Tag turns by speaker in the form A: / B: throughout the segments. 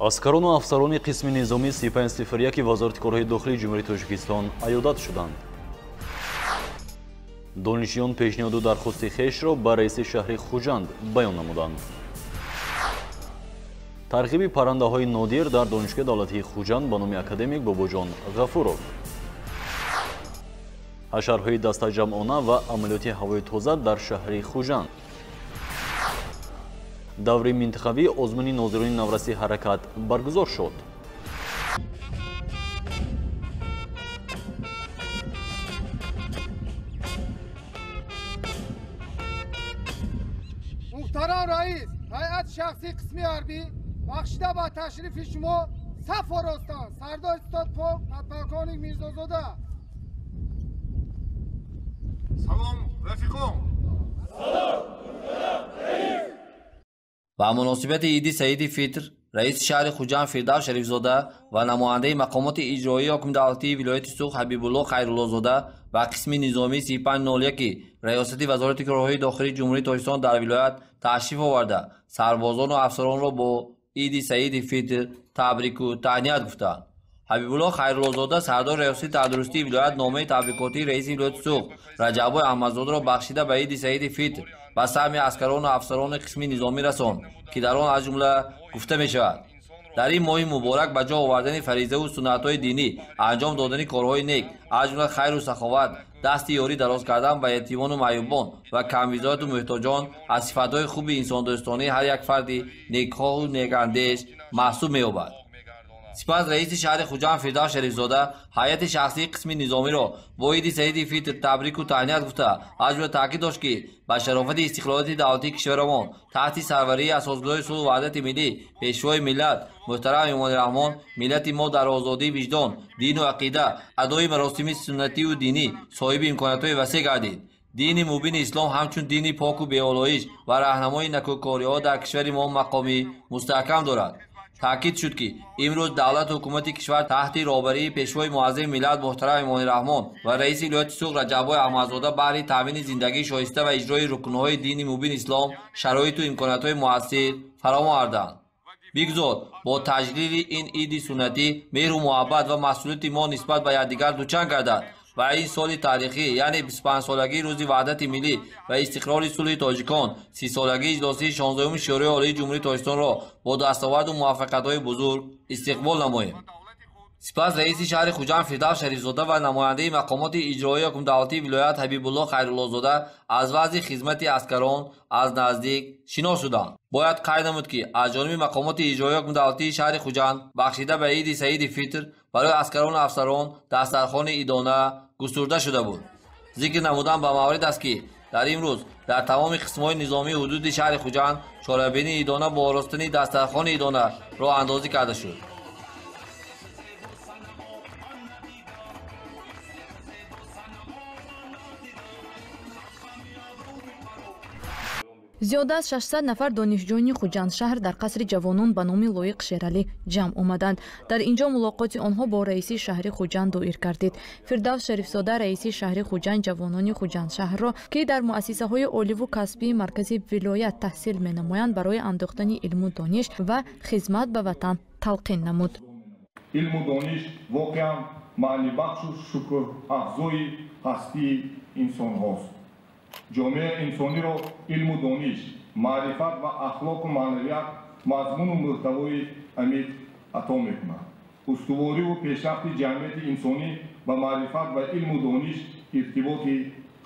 A: Аскарону афсарони қисми низомии 3501 Вазорати корҳои дохилии Ҷумҳурии Тоҷикистон аёдат шуданд. Донишҷӯён пешниҳоду дархости хешро ба раиси шаҳри Хуҷанд баён намуданд. Тарғиби паррандаҳои нодир дар Донишгоҳи давлатии Хуҷанд ба номи академик Бобоҷон Ғафуров. Ҳашарҳои дастаҷамъона ва амалиёти ҳавои тоза дар шаҳри Хуҷанд. Даври минтақавии озмуни нозирони навраси ҳаракат баргузор шуд.
B: Муҳтарам раис, ҳайати шахсии қисми ҳарбӣ бахшида ба ташрифи шумо саф оростанд. Сардори устод подполковник Мирзозода.
C: Салом, рафиқон!
D: Салом, муҳтарам раис!
E: Ба муносибати Иди Саиди Фитр раиси шаҳри Хуҷанд Фирдавс Шарифзода ва намояндаи мақомоти иҷроии ҳокими давлатии вилояти Суғд Ҳабибулло Хайруллозода ба қисми низомии 3501 Раёсати Вазорати корҳои дохилии Ҷумҳурии Тоҷикистон дар вилоят ташриф оварда, сарбозону афсаронро бо Иди Саиди Фитр табрику таҳният гуфтанд. Ҳабибулло Хайруллозода сардори Раёсати тандурустии вилоят номаи табрикотии раиси вилояти Суғд Раҷаббой Аҳмадзодаро бахшида ба Иди Саиди Фитр ба саҳми аскарону афсарони қисми низомӣ расонд, ки дар он аз ҷумла гуфта мешавад: дар ин моҳи муборак ба ҷо овардани фаризаву суннатҳои динӣ, анҷом додани корҳои нек, аз ҷумла хайру саховат, дасти ёрӣ дароз кардан ба ятимону маъюбон ва камбизоату муҳтоҷон аз сифатҳои хуби инсондӯстонии ҳар як фарди некхоҳу некандеш маҳсуб меёбад. Сипас раиси шаҳри Хуҷанд Фирдавс Шарифзода ҳайати шахсии қисми низомиро бо Иди Саиди Фитр табрику таҳният гуфта, аз ҷумла таъкид дошт, ки ба шарофати истиқлолияти давлатии кишварамон таҳти сарварии асосгузори сулҳу ваҳдати миллӣ, пешвои миллат муҳтарам Эмомалӣ Раҳмон миллати мо дар озодии виҷдон, дину ақида, адои маросими суннатию динӣ соҳиби имкониятҳои васеъ гардид. Дини мубини ислом ҳамчун дини поку беолоиш ва раҳнамои накӯкориҳо дар кишвари мо мақоми мустаҳкам дорад. Таъкид шуд, ки имрӯз давлату ҳукумати кишвар таҳти роҳбарии пешвои муаззами миллат муҳтарам Эмомалӣ Раҳмон ва раиси вилояти Суғд Раҷаббой Аҳмадзода баҳри таъмини зиндагии шоиста ва иҷрои рукнҳои дини мубин ислом шароиту имкониятҳои муассир фароҳам оварданд. Бигзор бо таҷлили ин иди суннатӣ меҳру муҳаббат ва масъулияти мо нисбат ба якдигар дучанд гардад ва ин соли таърихӣ, яъне 25-солагии рӯзи ваҳдати миллӣ ва истиқрори сулҳи тоҷикон, 30-солагии иҷлосии 16-уми Шӯрои Олии Ҷумҳурии Тоҷикистонро бо дастоварду муваффақиятҳои бузург истиқбол намоем. Сипас раиси шаҳри Хуҷанд Фирдавс Шарифзода ва намояндаи мақомоти иҷроии ҳокими давлатии вилоят Ҳабибулло Хайруллозода аз вазъи хизмати аскарон аз наздик шинос шуданд. Бояд қайд намуд, ки аз ҷониби мақомоти иҷроии ҳокими давлатии шаҳри Хуҷанд бахшида ба Иди Саиди Фитр барои аскарону афсарон дастархони идона густурда шуда буд. Зикр намудан ба маврид аст, ки дар имрӯз дар тамоми қисмҳои низомии ҳудуди шаҳри Хуҷанд чорабинии идона бо оростани дастархони идона роҳандозӣ карда шуд.
F: Зиёда аз 600 нафар донишҷӯёни Хуҷандшаҳр дар қасри ҷавонон ба номи Лоиқ Шералӣ ҷамъ омаданд. Дар ин ҷо мулоқоти онҳо бо раиси шаҳри Хуҷанд доир гардид. Фирдавс Шарифзода раиси шаҳри Хуҷанд ҷавонони Хуҷандшаҳрро, ки дар муассисаҳои оливу касбии маркази вилоят таҳсил менамоянд, барои андохтани илму дониш ва хизмат ба ватан талқин намуд.
C: Илму дониш воқеан маънибахшу шукрҳафзои ҳастии инсонҳост. Ҷомеаи инсониро илму дониш, маърифат ва ахлоқу маънавият мазмуну мӯҳтавои амиқ ато мекунад. Устувориву пешрафти ҷамъияти инсонӣ ба маърифат ва илму дониш иртиботи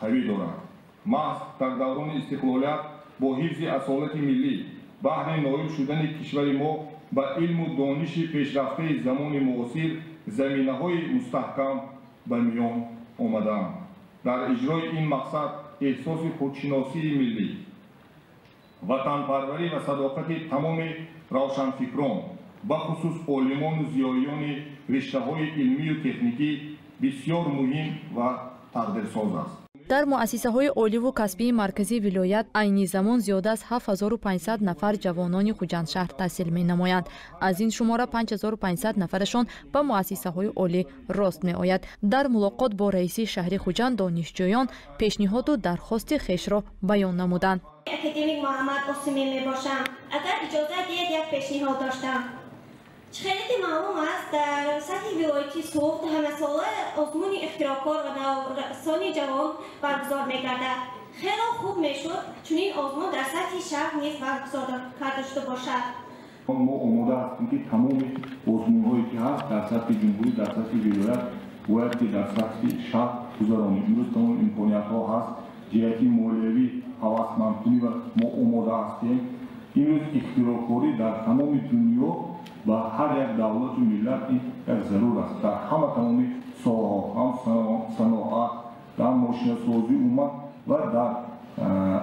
C: қавӣ дорад. Маҳз дар даврони истиқлолият бо ҳифзи асолати миллӣ баҳри ноил шудани кишвари мо ба илму дониши пешрафтаи замони муосир заминаҳои мустаҳкам ба миён омадаанд. Дар иҷрои ин мақсад эҳсоси худшиносии миллӣ, ватанпарварӣ ва садоқати тамоми равшанфикрон, бахусус олимону зиёиёни риштаҳои илмию техникӣ бисёр муҳим ва тақдирсоз аст.
F: Дар муассисаҳои оливу касбии марказии вилоят айни замон зиёда аз 7500 нафар ҷавонони Хуҷандшаҳр таҳсил менамоянд. Аз ин шумора 5500 нафарашон ба муассисаҳои олӣ рост меояд. Дар мулоқот бо раиси шаҳри Хуҷанд донишҷӯён пешниҳоду дархости хешро баён намуданд.
G: Академик Муҳаммад Осимӣ мебошам. Агар иҷозат диҳед, як пешниҳод доштам. Хеле ки маълум аст, дар сатҳи вилояти Суғд ҳамасола озмуни ихтироъкор ва наврасони ҷавон баргузор мегардад. Хело хуб мешуд чунин озмун дар сатҳи шаҳр низ баргузор карда шуда бошад.
C: Мо омода ҳастем, ки тамоми озмунҳое ки ҳаст дар сатҳи ҷумҳурӣ, дар сатҳи вилоят, бояд ки дар сатҳи шаҳр гузаронем. Имрӯз тамоми имкониятҳо ҳаст, ҷиҳати молиявӣ ҳавасмандкунӣ ва мо омода ҳастем. Имрӯз ихтироъкорӣ дар тамоми дунё ва ҳар як давлату миллат ин як зарур аст. Дар ҳама тамоми соҳаҳо, ҳам саноат, дар мошинасозӣ умуман ва дар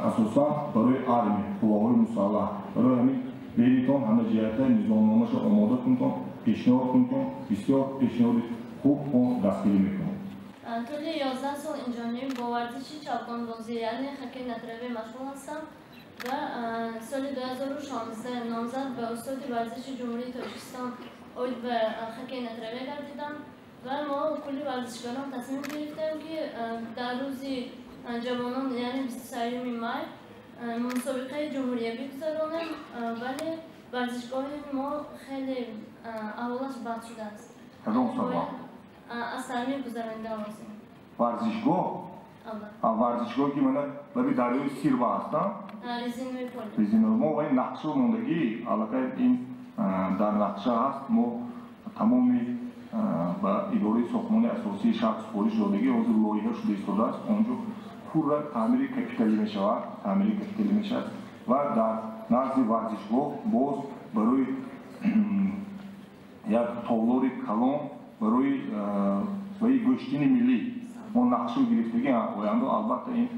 C: асосан барои армия, қувваҳои мусаллаҳ. Барои ҳамин беритон ҳама ҷиҳата низомномаша омода кунтон, пешниҳод кунтон, бисёр пешниҳоди хуб мо дастгирӣ мекунем.
H: Тӯли 11 сол инҷониб бо варзиши чавгонбозӣ, яъне хоккей на траве машғул ҳастам ва соли 2016 номзад ба устоди варзиши Ҷумҳурии Тоҷикистон оид ба хоккей на траве гардидам ва мо кулли варзишгарон тасмим гирифтем, ки дар рӯзи ҷавонон, яъне 23 май, мусобиқаи ҷумҳуриявӣ гузаронем, вале варзишгоҳи мо хеле аҳволаш бад шудааст.
C: Кадом сабаб?
H: Аз таъмир гузаронида лозим.
C: Варзишгоҳ? Варзишгоҳе ки мана лаби дарёи Сирва аст,
H: резиновый поле.
C: Резиновый. Мо ва ин нақша мондагӣ, аллакай ин дар нақша ҳаст. Мо тамоми ба идораи сохтмони асосии шаҳр супориш додагӣ, ҳозир лоиҳа шуда истодааст. Онҷо пурра таъмири капиталӣ мешавад, таъмири капиталӣ мешавад ва дар назди варзишгоҳ боз барои як толори калон барои гӯштини миллӣ мо нақша гирифтагӣ, оянда албатта ин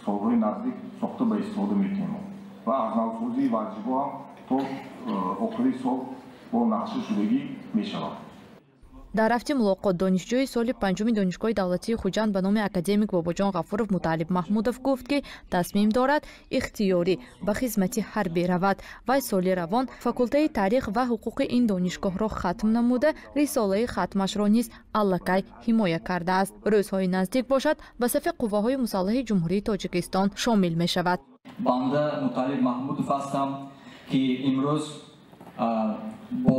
C: солҳои наздик сохта ба истифода мекунем ва аз навсозии варзишгоҳ ҳам то охири сол бо нақша шудагӣ мешавад.
F: Дар рафти мулоқот донишҷӯи соли панҷуми Донишгоҳи давлатии Хуҷанд ба номи академик Бобоҷон Ғафуров Муталлиб Маҳмудов гуфт, ки тасмим дорад ихтиёрӣ ба хизмати ҳарбӣ равад. Вай соли равон факултаи таърих ва ҳуқуқи ин донишгоҳро хатм намуда, рисолаи хатмашро низ аллакай ҳимоя кардааст. Рӯзҳои наздик бошад, ба сафи қувваҳои мусаллаҳи Ҷумҳурии Тоҷикистон шомил мешавад.
I: Банда Муталлиб Маҳмудов ҳастам, ки имрӯз бо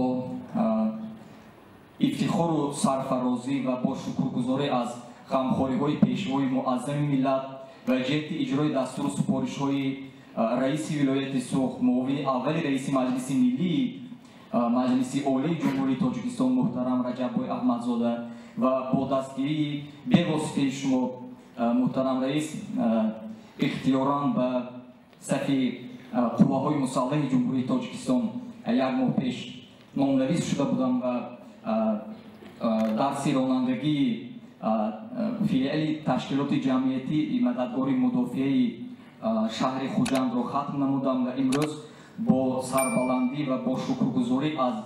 I: ифтихору сарфарозӣ ва бо шукргузорӣ аз ғамхориҳои пешвои муаззами миллат ва ҷиҳати иҷрои дастуру супоришҳои раиси вилояти Суғд, муовини аввали раиси Маҷлиси миллии Маҷлиси Олии Ҷумҳурии Тоҷикистон муҳтарам Раҷаббой Аҳмадзода ва бо дастгирии бевоситаи шумо, муҳтарам раис, ихтиёран ба сафи қувваҳои мусаллаҳи Ҷумҳурии Тоҷикистон як моҳ пеш номнавис шуда будам ва дарси ронандагии филиали ташкилоти ҷамъиятии мададгори мудофиаи шаҳри Хуҷандро хатм намудам ва имрӯз бо сарбаландӣ ва бо шукргузорӣ аз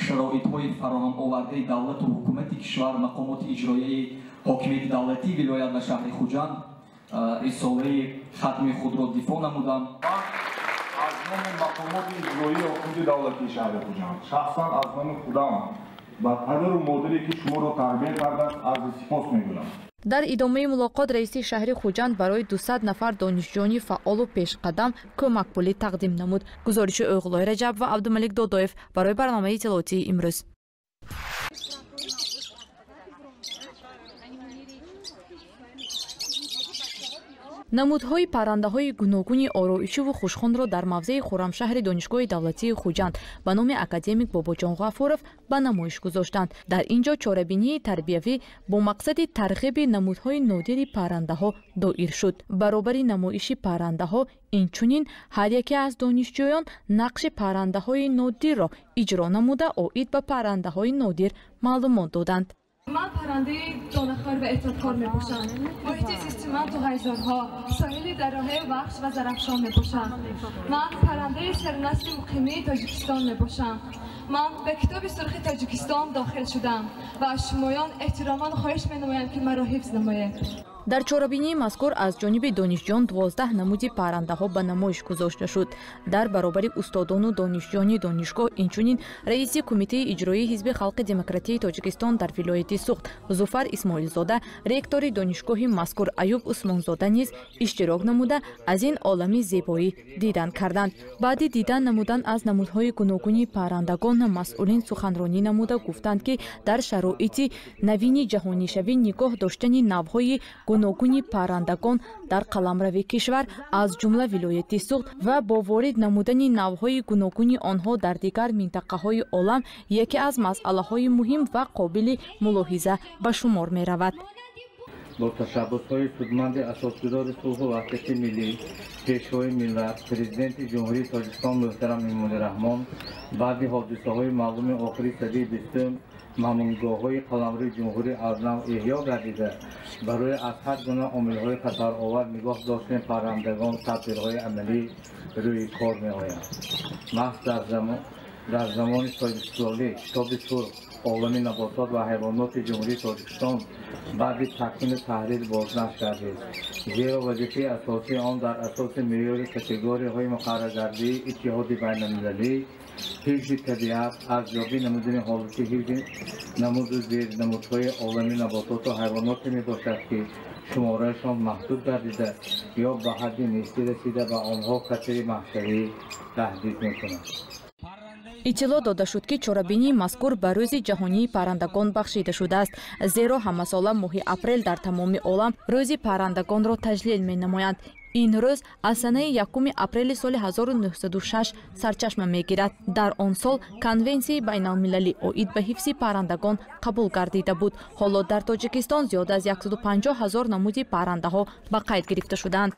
I: шароитҳои фароҳамовардаи давлату ҳукумати кишвар, мақомоти иҷроияи ҳокимияти давлатии вилоят ва шаҳри Хуҷанд рисолаи хатми худро дифоъ намудам.
C: Аз номи мақомоти иҷроии ҳокимияти давлатии шаҳри Хуҷанд, шахсан аз номи худам ба падару модаре ки шуморо тарбия кардааст, арзи сипос мегӯям.
F: Дар идомаи мулоқот раиси шаҳри Хуҷанд барои 200 нафар донишҷӯёни фаъолу пешқадам кӯмакпулӣ тақдим намуд. Гузориши Оғлои Раҷаб ва Абдумалик Додоев барои барномаи иттилоотии имрӯз. Намудҳои паррандаҳои гуногуни ороишиву хушхонро дар мавзеи Хуррамшаҳри Донишгоҳи давлатии Хуҷанд ба номи академик Бобоҷон Ғафуров ба намоиш гузоштанд. Дар ин ҷо чорабинии тарбиявӣ бо мақсади тарғиби намудҳои нодири паррандаҳо доир шуд. Баробари намоиши паррандаҳо инчунин ҳар яке аз донишҷӯён нақши паррандаҳои нодирро иҷро намуда, оид ба паррандаҳои нодир маълумот доданд.
J: Ман паррандаи донахор ва эҳтиёткор мебошам. Муҳити зисти ман туғайзорҳо, соҳили дарёҳои Вахш ва Зарафшон мебошам. Ман паррандаи сернасли муқимии Тоҷикистон мебошам. Ман ба Китоби сурхи Тоҷикистон дохил шудам ва аз шумоён эҳтироман хоҳиш менамоям, ки маро ҳифз намоед.
F: Дар чорабинии мазкур аз ҷониби донишҷӯён 12 намуди паррандаҳо ба намоиш гузошта шуд. Дар баробари устодону донишҷӯёни донишгоҳ инчунин раиси Кумитаи иҷроии Ҳизби халқи демократии Тоҷикистон дар вилояти Суғд Зуфар Исмоилзода, ректори донишгоҳи мазкур Аюб Усмонзода низ иштирок намуда, аз ин олами зебоӣ дидан карданд. Баъди дидан намудан аз намудҳои гуногуни паррандагон, масъулин суханронӣ намуда гуфтанд, ки дар шароити навини ҷаҳонишавӣ нигоҳ доштани навъҳои гуногуни паррандагон дар қаламрави кишвар, аз ҷумла вилояти Суғд, ва бо ворид намудани навъҳои гуногуни онҳо дар дигар минтақаҳои олам яке аз масъалаҳои муҳим ва қобили мулоҳиза ба шумор меравад.
K: Бо ташаббусҳои судманди асосгузори сулҳу ваҳдати миллӣ, Пешвои миллат, Президенти Ҷумҳурии Тоҷикистон муҳтарам Эмомалӣ Раҳмон, баъди ҳодисаҳои маълуми охири садаи бистум мамнуъгоҳҳои қаламрави ҷумҳурӣ аз нав эҳё гардида, барои аз ҳар гуна омилҳои хатаровар нигоҳ доштани паррандагон тадбирҳои амалӣ рӯи кор меоянд. Маҳз дар замони соҳибистиқлолӣ Китоби сурх олами наботот ва ҳайвоноти Ҷумҳурии Тоҷикистон баъди такмилу таҳрир бознашр гардид, зеро вазифаи асосии он дар асоси меъёри категорияҳои муқарраргардии Иттиҳоди байналмилалӣ ҳифзи табиат, арзёбӣ намудани ҳолати ҳифзи намуду зернамудҳои олами набототу ҳайвоноте мебошад, ки шумораашон маҳдуд гардида ё ба ҳадди нестӣ расида ба онҳо хатари маҳшавӣ таҳдид мекунад.
F: Иттилоъ дода шуд, ки чорабинии мазкур ба Рӯзи ҷаҳонии паррандагон бахшида шудааст, зеро ҳамасола моҳи апрел дар тамоми олам Рӯзи паррандагонро таҷлил менамоянд. Ин рӯз аз санаи 1 апрели соли 1906 сарчашма мегирад. Дар он сол Конвенсияи байналмилалӣ оид ба ҳифзи паррандагон қабул гардида буд. Ҳоло дар Тоҷикистон зиёда аз 150 ҳазор намуди паррандаҳо ба қайд гирифта шуданд.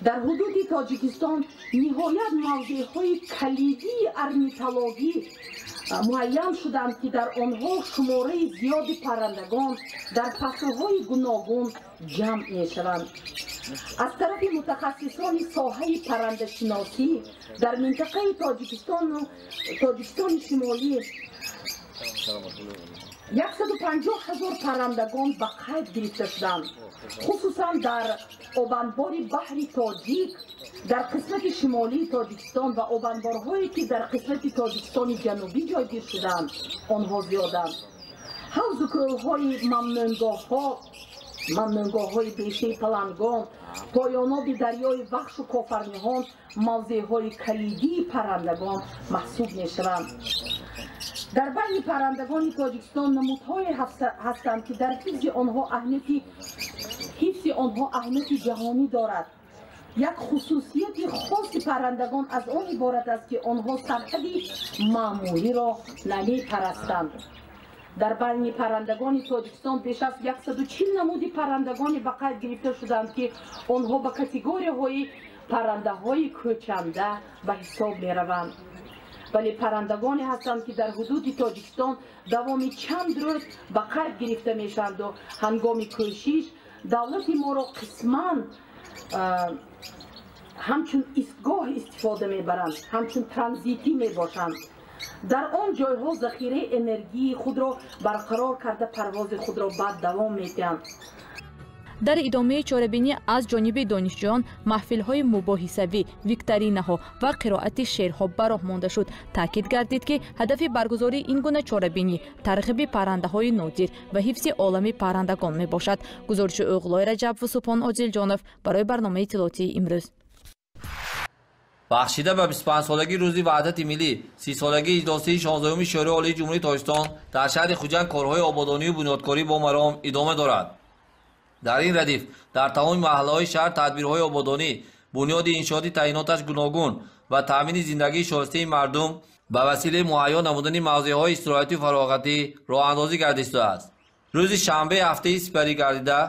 L: Дар ҳудуди Тоҷикистон ниҳоят мавзеъҳои калидии орнитологӣ муайян шуданд, ки дар онҳо шумораи зиёди паррандагон дар фаслҳои гуногун ҷамъ мешаванд. Аз тарафи мутахассисони соҳаи паррандашиносӣ дар минтақаи Тоҷикистони шимолӣ 150 ҳазор паррандагон ба қайд гирифта шуданд, хусусан дар обанбори баҳри Тоҷик дар қисмати шимолии Тоҷикистон ва обанборҳое, ки дар қисмати Тоҷикистони ҷанубӣ ҷойгир шуданд, онҳо зиёданд. Ҳавзу кӯлҳои мамнуъгоҳҳои бешаи Палангон, поёноби дарёи Вахшу Кофарниҳон мавзеъҳои калидии паррандагон маҳсуб мешаванд. Дар байни паррандагони Тоҷикистон намудҳое ҳастанд, ки дар ҳифзи онҳо аҳамияти ҷаҳонӣ дорад. Як хусусияти хоси паррандагон аз он иборат аст, ки онҳо сарҳади маъмулиро намепарастанд. Дар байни паррандагони Тоҷикистон беш аз 140 намуди паррандагоне ба қайд гирифта шуданд, ки онҳо ба категорияҳои паррандаҳои кӯчанда ба ҳисоб мераванд. Вале паррандагоне ҳастанд, ки дар ҳудуди Тоҷикистон давоми чанд рӯз ба қайд гирифта мешаванду ҳангоми кӯшиш давлати моро қисман ҳамчун истгоҳ истифода мебаранд, ҳамчун транзитӣ мебошанд. Дар он ҷойҳо захираи энергияи худро барқарор карда, парвози худро баъд давом медиҳанд.
F: Дар идомаи чорабинӣ аз ҷониби донишҷӯён маҳфилҳои мубоҳисавӣ, викторинаҳо ва қироати шеърҳо ба роҳ монда шуд. Таъкид гардид, ки ҳадафи баргузории ин гуна чорабинӣ тарғиби паррандаҳои нодир ва ҳифзи олами паррандагон мебошад. Гузориши Оғлои Раҷаб ва Субҳон Одилҷонов барои барномаи иттилоотии имрӯз.
E: Бахшида ба 25-солагии Рӯзи ваҳдати миллӣ, 30-солагии иҷлосияи 16-уми Шӯрои Олии Ҷумҳурии Тоҷикистон дар шаҳри Хуҷанд корҳои ободонию бунёдкорӣ бо маром идома дорад. Дар ин радиф дар тамоми маҳаллаҳои шаҳр тадбирҳои ободонӣ, бунёди иншооти таъиноташ гуногун ва таъмини зиндагии шоистаи мардум ба василаи муҳайё намудани мавзеъҳои истироҳатию фароғатӣ роҳандозӣ гардидааст. Рӯзи шанбеи ҳафтаи сипарӣ гардида,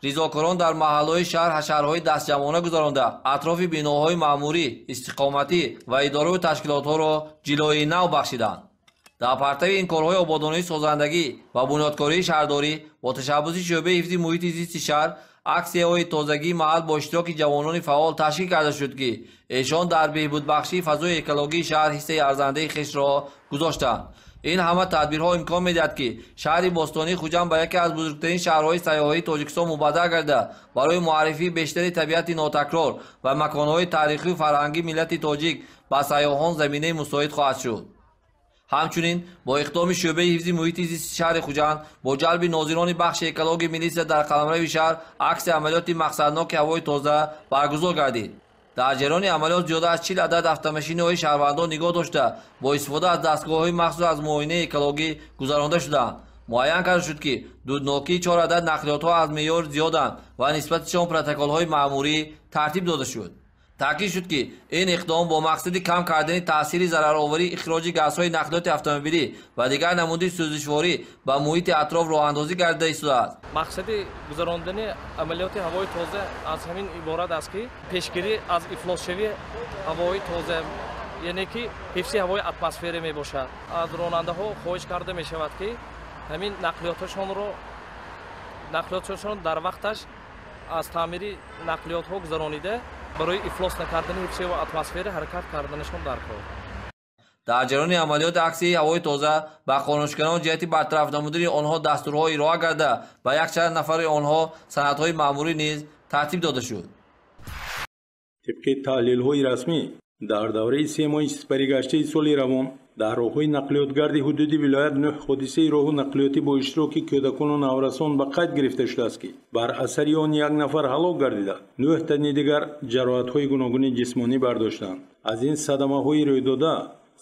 E: ризокорон дар маҳаллаҳои шаҳр ҳашарҳои дастҷамъона гузаронда, атрофи биноҳои маъмурӣ, истиқоматӣ ва идораву ташкилотҳоро ҷилои нав бахшиданд. Дар партави ин корҳои ободонии созандагӣ ва бунёдкории шаҳрдорӣ бо ташаббуси шӯъбаи ҳифзи муҳити зисти шаҳр аксияҳои тозагии маҳал бо иштироки ҷавонони фаъол ташкил карда шуд, ки эшон дар беҳбудбахшии фазои экологии шаҳр ҳиссаи арзандаи хешро гузоштанд. Ин ҳама тадбирҳо имкон медиҳад, ки шаҳри бостонии Хуҷанд ба яке аз бузургтарин шаҳрҳои сайёҳии Тоҷикистон мубаддал гарда, барои муаррифии бештари табиати нотакрор ва маконҳои таърихию фарҳангии миллати тоҷик ба сайёҳон заминаи мусоид хоҳад шуд. Ҳамчунин бо иқдоми шӯъбаи ҳифзи муҳити зисти шаҳри Хуҷанд бо ҷалби нозирони бахши экологии милитсия дар қаламрави шаҳр акси амалиёти мақсадноки ҳавои тоза баргузор гардид. Дар ҷараёни амалиёт зиёда аз 40 адад автомошинаҳои шаҳрвандон нигоҳ дошта, бо истифода аз дастгоҳҳои махсус аз муоинаи экологӣ гузаронда шуданд. Муайян карда шуд, ки дуднокии 4 адад нақлиётҳо аз меъёр зиёданд ва нисбатишон протоколҳои маъмурӣ тартиб дода шуд. Таъкид шуд, ки ин иқдом бо мақсади кам кардани таъсири зарароварии ихроҷи газҳои нақлиёти автомобилӣ ва дигар намуди сӯзишворӣ ба муҳити атроф роҳандозӣ гардида истодааст.
M: Мақсади гузарондани амалиёти ҳавои тоза аз ҳамин иборат аст, ки пешгирӣ аз ифлосшавии ҳавои тоза, яъне ки ҳифзи ҳавои атмосфера мебошад. Аз ронандаҳо хоҳиш карда мешавад, ки ҳамин нақлиётҳошон дар вақташ аз таъмири нақлиётҳо гузаронида, барои ифлос накардани ҳифзи атмосфера ҳаракат карданашон даркор.
E: Дар ҷараёни амалиёти аксияи ҳавои тоза ба қонуншиканон ҷиҳати бартараф намудани онҳо дастурҳо ироа карда, ба якчанд нафари онҳо санадҳои маъмурӣ низ тартиб дода шуд.
N: Тибқи таҳлилҳои расмӣ, дар давраи 3 моҳи сипаригаштаи соли равон дар роҳҳои нақлиётгарди ҳудуди вилоят 9 ҳодисаи роҳу нақлиётӣ бо иштироки кӯдакону наврасон ба қайд гирифта шудааст, ки бар асари он 1 нафар ҳалок гардида, 9 тани дигар ҷароҳатҳои гуногуни ҷисмонӣ бардоштанд. Аз ин садамаҳои рӯйдода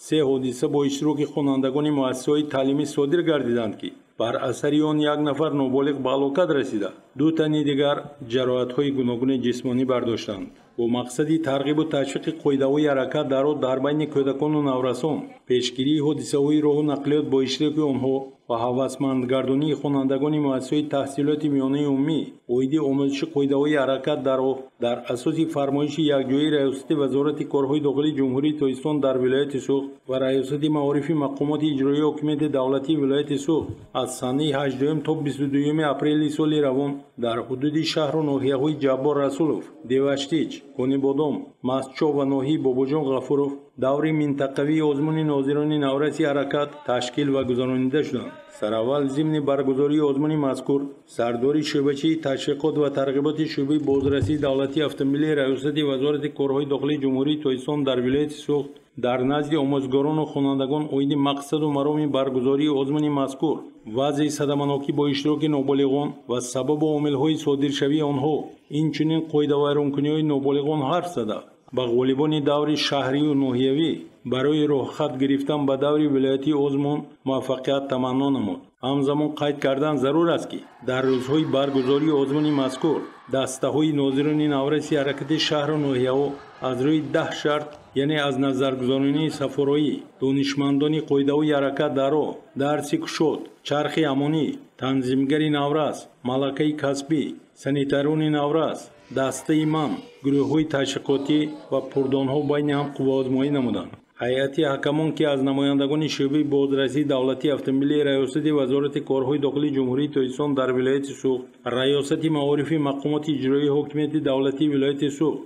N: 3 ҳодиса бо иштироки хонандагони муассисаҳои таълимӣ содир гардиданд, ки бар асари он 1 нафар ноболиғ ба ҳалокат расида, 2 тани дигар ҷароҳатҳои гуногуни ҷисмонӣ бардоштанд. Бо мақсади тарғибу ташвиқи қоидаҳои ҳаракат дар роҳ дар байни кӯдакону наврасон, пешгирии ҳодисаҳои роҳу нақлиёт бо иштироки онҳо ва ҳавасмандгардонии хонандагони муассисаҳои таҳсилоти миёнаи умумӣ оиди омӯзиши қоидаҳои ҳаракат дар роҳ дар асоси фармоиши якҷояи Раёсати Вазорати корҳои дохилии Ҷумҳурии Тоҷикистон дар вилояти Суғд ва Раёсати маорифи мақомоти иҷроии ҳокимияти давлатии вилояти Суғд аз санаи 8 то 22 апрели соли равон дар ҳудуди шаҳру ноҳияҳои Ҷаббор Расулов, Деваштич, Конибодом, Мастчоҳ ва ноҳияи Бобоҷон Ғафуров даври минтақавии озмуни нозирони навраси ҳаракат ташкил ва гузаронида шуданд. Сараввал зимни баргузории озмуни мазкур сардори шӯъбачии ташвиқот ва тарғиботи шӯъбаи бозрасии давлатии автомобилии Раёсати Вазорати корҳои дохилии Ҷумҳурии Тоҷикистон дар вилояти Суғд дар назди омӯзгорону хонандагон оиди мақсаду мароми баргузории озмуни мазкур, вазъи садаманокӣ бо иштироки ноболиғон ва сабабу омилҳои содиршавии онҳо, инчунин қоидавайронкуниҳои ноболиғон ҳарф зада, ба ғолибони даври шаҳрию ноҳиявӣ барои роҳхат гирифтан ба даври вилоятии озмун муваффақият таманно намуд. Ҳамзамон қайд кардан зарур аст, ки дар рӯзҳои баргузории озмуни мазкур дастаҳои нозирони навраси ҳаракати шаҳру ноҳияҳо аз рӯи 10 шарт, яъне аз назаргузаронии сафороӣ, донишмандони қоидаҳои ҳаракат дар роҳ, дарси кушод, чархи амонӣ, танзимгари наврас, малакаи касбӣ, санитарони наврас, дастаи ман, гурӯҳҳои ташвиқотӣ ва пурдонҳо байни ҳам қувваозмоӣ намуданд. Ҳайати ҳакамон, ки аз намояндагони шӯъбаи бозрасии давлатии автомобилии Раёсати Вазорати корҳои дохилии Ҷумҳурии Тоҷикистон дар вилояти Суғд, Раёсати маорифи мақомоти иҷроии ҳокимияти давлатии вилояти Суғд,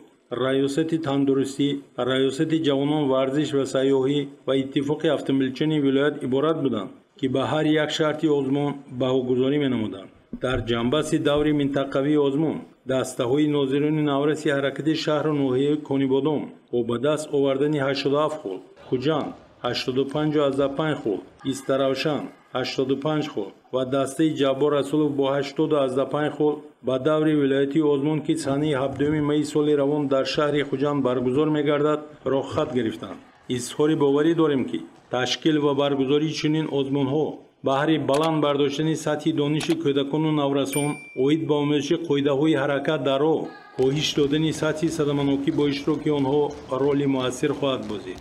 N: Раёсати тандурустӣ, Раёсати ҷавонон, варзиш ва сайёҳӣ ва Иттифоқи автомобилчиёни вилоят иборат буданд, ки ба ҳар як шарти озмун баҳогузорӣ менамуданд. Дар ҷанбаси даври минтақавии озмун дастаҳои нозирони навраси ҳаракати шаҳру ноҳияи Конибодом бо ба даст овардани 87 хол, Хуҷанд 85,5 хол, Истаравшан 85 хол ва дастаи Ҷаббор Расулов бо 80,5 хол ба даври вилоятии озмун, ки санаи 7 майи соли равон дар шаҳри Хуҷанд баргузор мегардад, роҳхат гирифтанд. Изҳори боварӣ дорем, ки ташкил ва баргузории чунин озмунҳо баҳри баланд бардоштани сатҳи дониши кӯдакону наврасон оид ба омӯзиши қоидаҳои ҳаракат дар роҳ, коҳиш додани сатҳи садаманокӣ бо иштироки онҳо роли муассир хоҳад бозид.